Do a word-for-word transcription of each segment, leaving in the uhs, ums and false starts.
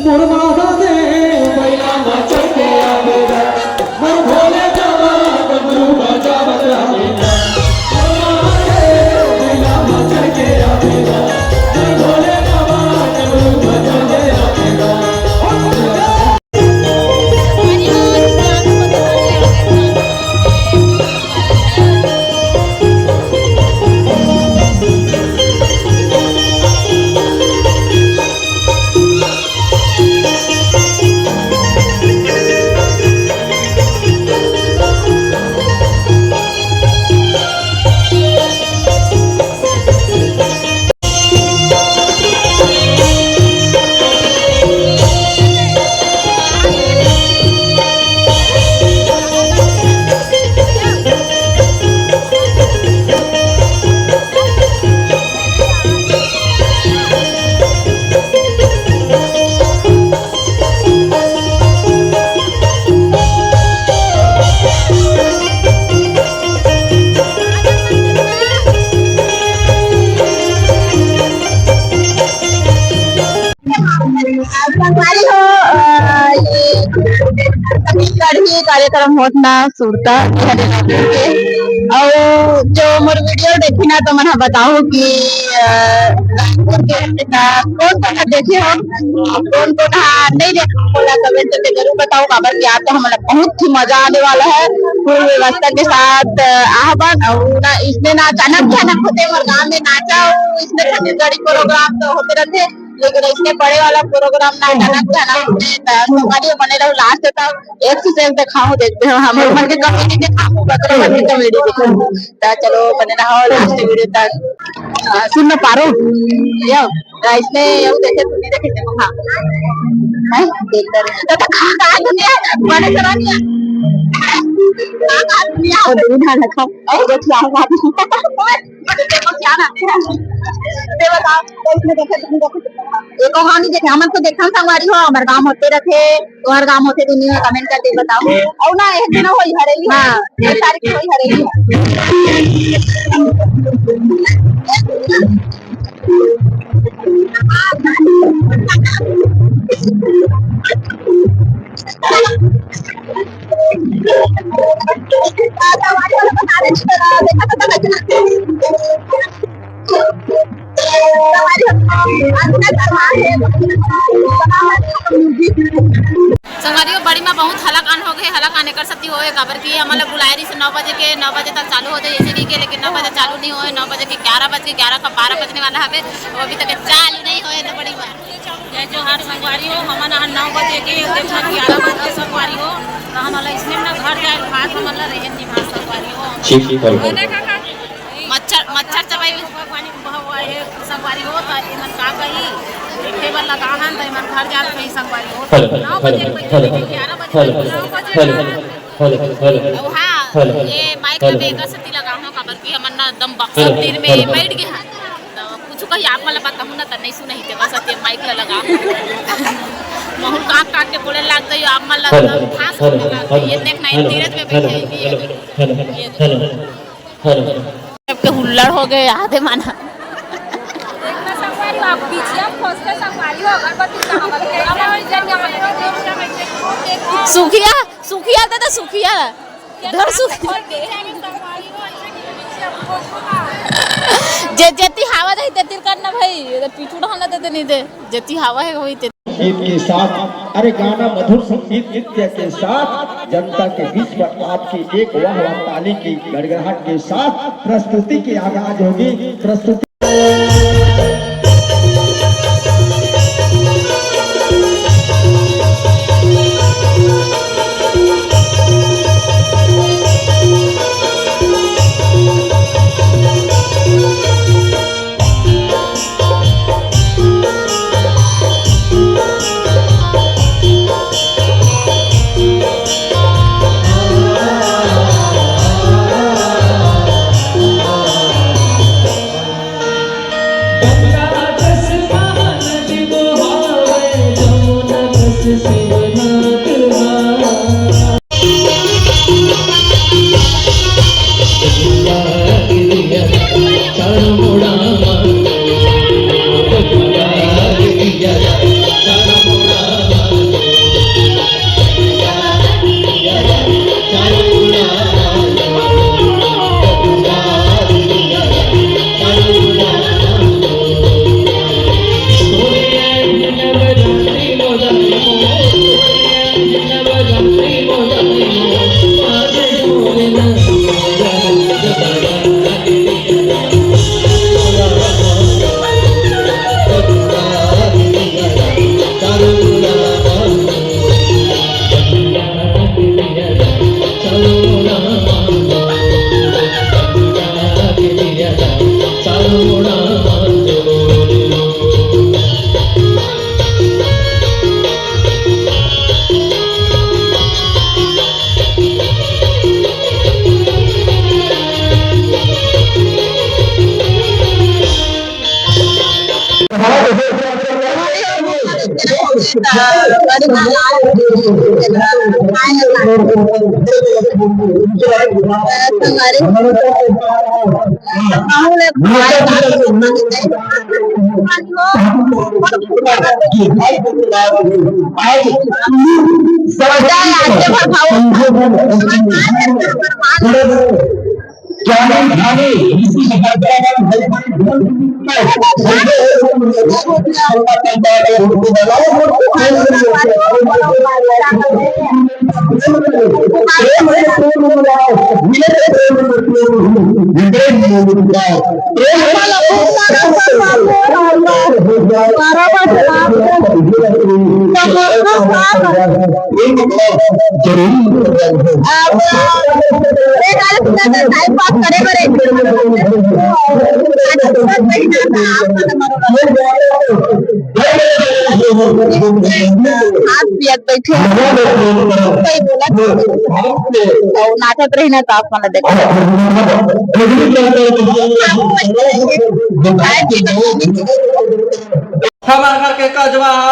मोर माता दे बैला म चढ़ के आवेगा, मोर भोले बाबा डमरू बजावत आवेगा। मोर माता दे बैला म चढ़ के आवेगा, मोर भोले बाबा डमरू बजावत आवेगा। संगवारी हो, अ, ये छत्तीसगढ़ी कार्यक्रम होत ना सुरता के। अउ जो मोर वीडियो देखी ना, तो मन ह बताओ कि, अ, रायपुर के, अ, कौन कौन देखे हो, कौन कौन ह नहीं देखे, मोला कमेंट करके जरूर बताओ, काबर कि आज तो हमन ला बहुत ही मजा आने वाला है। फुल व्यवस्था के साथ, अ, आहबन, अउ ना इसने ना अचानक अचानक होते, हमर गांव में नाचा, अउ इसने छत्तीसगढ़ी प्रोग्राम तो होते रहते, लेकिन इसने बड़े वाला प्रोग्राम ना अचानक अचानक होते, त संगवारी बने रहो लास्ट तक। एक से एक देखाहूं, देखते हो, हमर मन के कॉमेडी देखाहूं, बकरो मन के कॉमेडी देखाहूं। त चलो, बने रहो लास्ट वीडियो तक। आ, सुन ना पारो, यो, गाइस ने यो देखे, तू नहीं देखे, देखो, हाँ। हैं? देखते रहे। तो, तो कहाँ, कहाँ दुनिया है? बड़े चला गया। कहाँ, कहाँ दुनिया है? और दूर ना रखा। और देखिए, आप बात नहीं। बड़े देखो, क्या ना। ये बताओ, तो इसने देखे, तुम देखो। ये कहानी देखे, हमन तो देखथन संगवारी हो, हमर गांव होते रथे, तोहर गांव होते दुनिया, कमेंट करके बताओ। अउ ना, एक दिन होई हरेली, हाँ। एक तारीख के होई हरेली। संगवारी हो, बड़ी में बहुत हलाकान हो गए, हलाकान एकर सेती होए, काबर कि हमन ला बुलाए रहिस नौ बजे के, नौ बजे तक चालू हो जाए, ऐसे कहिके, लेकिन नौ बजे चालू नहीं होए, नौ बजे के ग्यारह बज के, ग्यारह का बारह बजने वाला हवे, वो अभी तक चालू नहीं होए, तो बड़ी बात। जय जोहार संगवारी हो, हमन आज नौ बजे के, देखो ग्यारह बज के संगवारी हो, तो हमन ला इसने ना घर जाए, भात हमन ला रहे निवास संगवारी हो। ठीक, ठीक, बिल्कुल। मच्छर, मच्छर चबाई। भगवान उभा हुआ है, संगवारी हो, त एमन का कही, देखे बर लगा हन, त एमन घर जात नहीं संगवारी हो। हेलो, नौ बजे हेलो, के हेलो, ग्यारह बजे हेलो, नौ बजे हेलो, का। हेलो, हेलो, अउ हाँ, हेलो, ये माइक हेलो, ला मैं एकर सेती लगा हूँ, काबर कि हमन ना एकदम बक्सा हेलो, तीर में हेलो, बैठ गए हन। त कुछ कही आप मन ला बताहूँ ना, त नहीं सुनाई देवत हे, माइक ला लगा हूँ। महूँ काँप काँप के बोले लाग गई, आप मन ला हेलो, एकदम खास हेलो, बोले लाग गई। हेलो, ये देखना, ये हेलो, धीरज में हेलो, बैठे हैं, ये हेलो, देखो। Hello, hello, hello. हेलो। सबके हुल्लड़ हो गए, आधे माना। देखना संगवारी हो, आप पीछे आप खोजते संगवारी हो, अगरबत्ती कहाँ वाले के? सुखिया, सुखिया दे दे, सुखिया। धर सुखिया। जे जेती हवा दे, तेती करना भाई, ये तो पीछू रहना दे दे, नहीं दे। जेती हवा है, वही तेती। गीत के साथ, अरे गाना मधुर संगीत नृत्य के साथ जनता के बीच पर आपकी एक वाह वाह ताली की गड़गड़ाहट के साथ प्रस्तुति की आगाज होगी। प्रस्तुति हाथ पियत बैठे, कोई बोलत नहीं। अउ नाचत रहिना त आप मन ला देखा। हमर घर के कजवा ह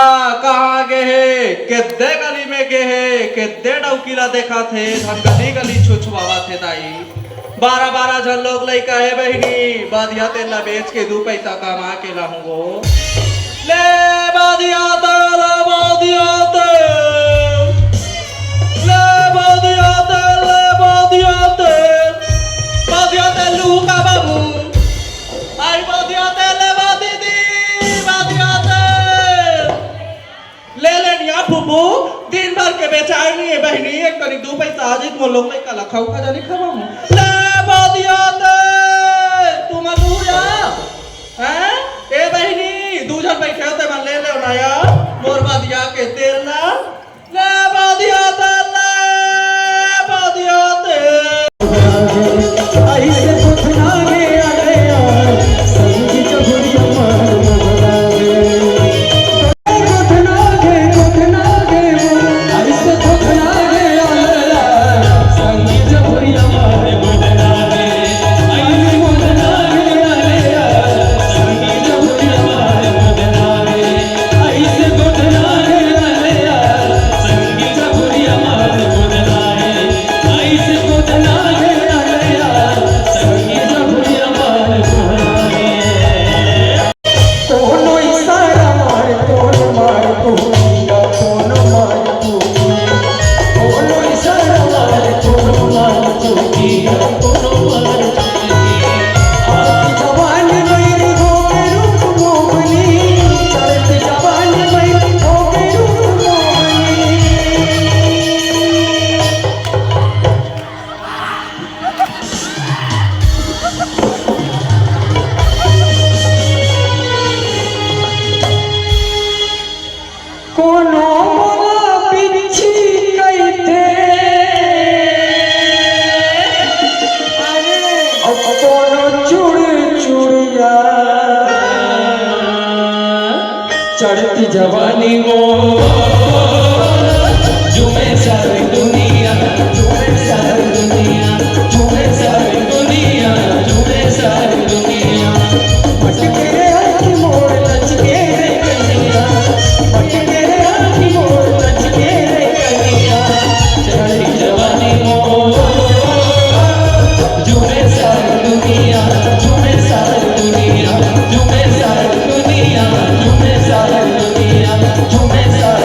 कहाँ गे हे? केद्दे गली में गे हे, केद्दे डौकी ला देखत हे, धन गली गली छुछुआवत हे दाई। बारह बारह झन लोग लइका हे बहिनी, बधिया तेल ला बेच के दू पैसा कमा के लाहूं वो। ले बधिया तेल, ले बधिया तेल, ले बधिया तेल, ले बधिया तेल, बधिया तेल लूहू का बाबू। आई बधिया तेल, ले बा दीदी, बधिया तेल। ले ले निया फूफू, दिन भर के बेचाई नहीं है बहिनी, एक कनी दू पैसा आ जाई, मोर लोग लइका ला खाऊ खा जानी खवाहूं। ले बधिया तेल, तुम लूया, हैं? ए बहिनी, दू झन बैठे हो ते मन ले ले ना या, मोर बधिया के तेल ला। ले बधिया तेल, ले बधिया तेल। कोनो मोला बिच्छी कहिथे, अउ कोनो चुड़चुड़िया। चढ़ती जवानी मोर, झूमे सारी दुनिया, झूमे सारी दुनिया, झूमे सारी दुनिया, झूमे सारी दुनिया। मटके रे आँखी मोर, लचके रे कनिया, मटके रे आँखी मोर, लचके रे कनिया। चढ़ी जवानी मोर, झूमे सारी दुनिया, झूमे सारी दुनिया, झूमे सारी दुनिया, झूमे सारी दुनिया, झूमे सारी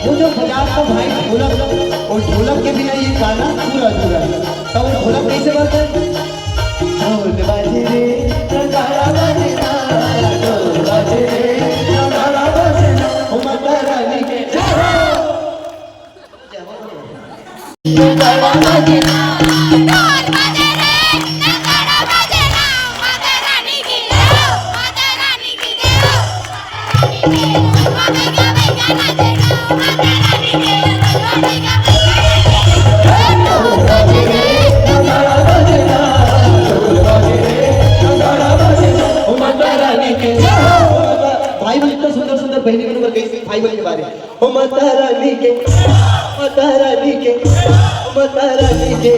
वो जो बजाता भाई ढोलक, वो ढोलक के बिना ये गाना पूरा अधूरा है। तो वो ढोलक कैसे बजता है? ढोल बाजे रे, नगाड़ा बाजे ना, ढोल बाजे रे, नगाड़ा बाजे ना, ओ माता रानी के जय हो। भाई बहन, इतना सुंदर सुंदर बहनी बहनों का कैसे भाई बहन के बारे में। ओ माता रानी के, माता रानी के, माता रानी के।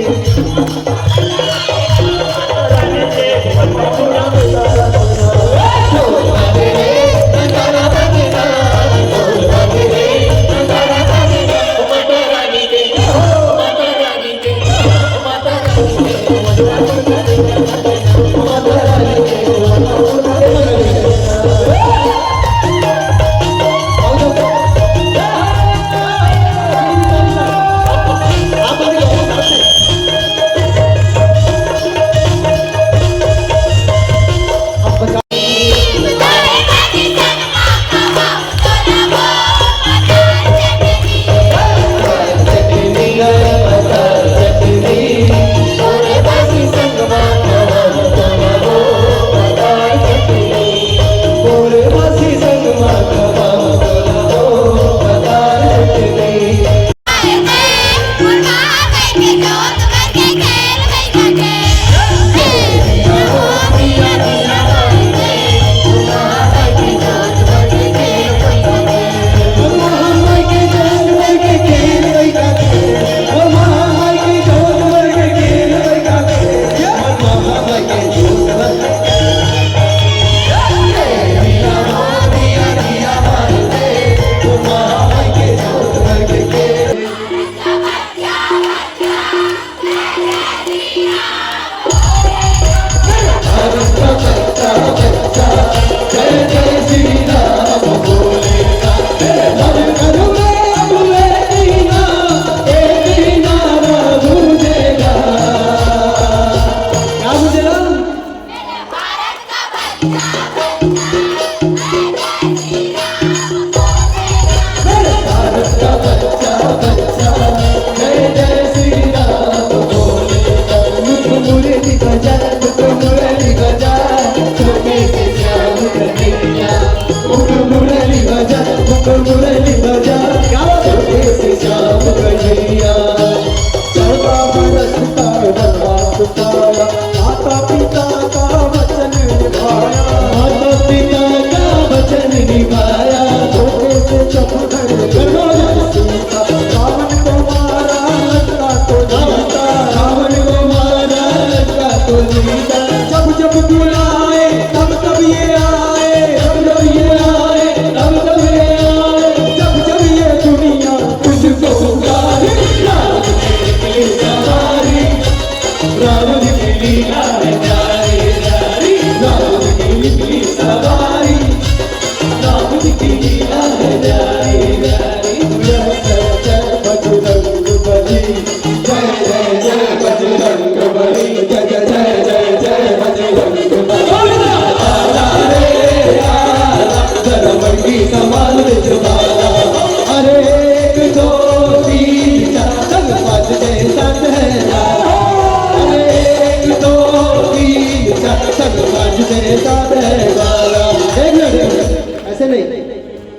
ऐसे नहीं,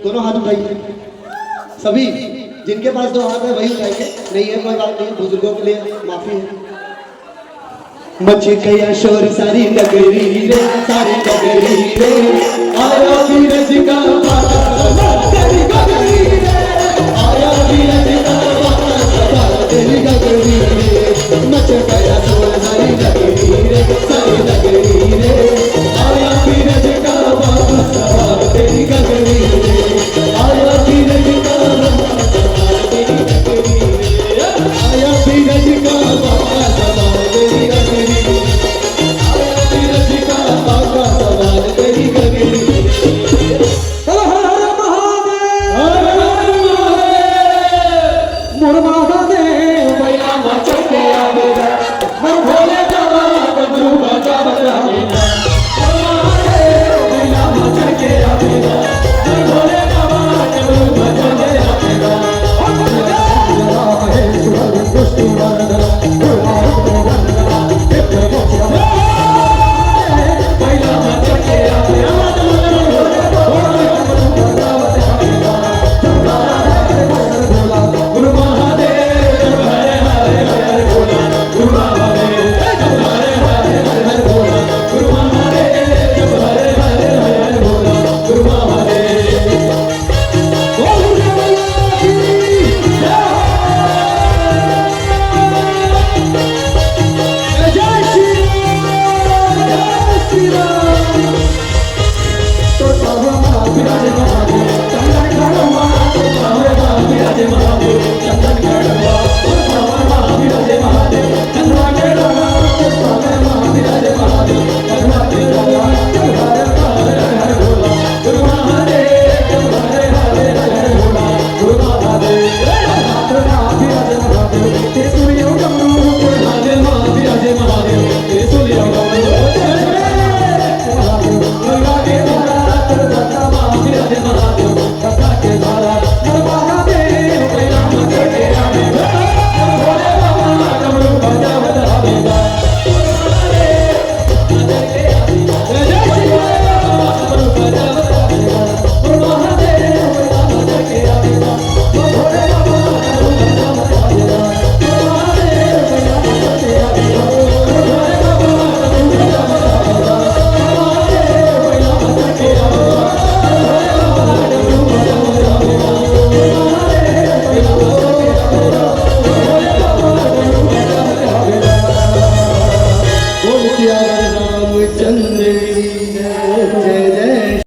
दोनों हाथ उठाइए। सभी जिनके पास दो हाथ है वही उठाएंगे, नहीं है कोई बात नहीं, बुजुर्गों के लिए माफी है। मच गया शोर सारी नगरी रे, सारी नगरी रे। आया बीरज का बाबा तेरी गगरी रे। आया बीरज का बाबा तेरी गगरी रे। मच गया शोर सारी नगरी रे, सारी नगरी रे। आया बीरज का बाबा तेरी गगरी रे। आया बीरज का बाबा तेरी गगरी रे। आया बीरज का बाबा तेरी गगरी रे। चलो, हर हर महादेव। वीडियो बनाओ।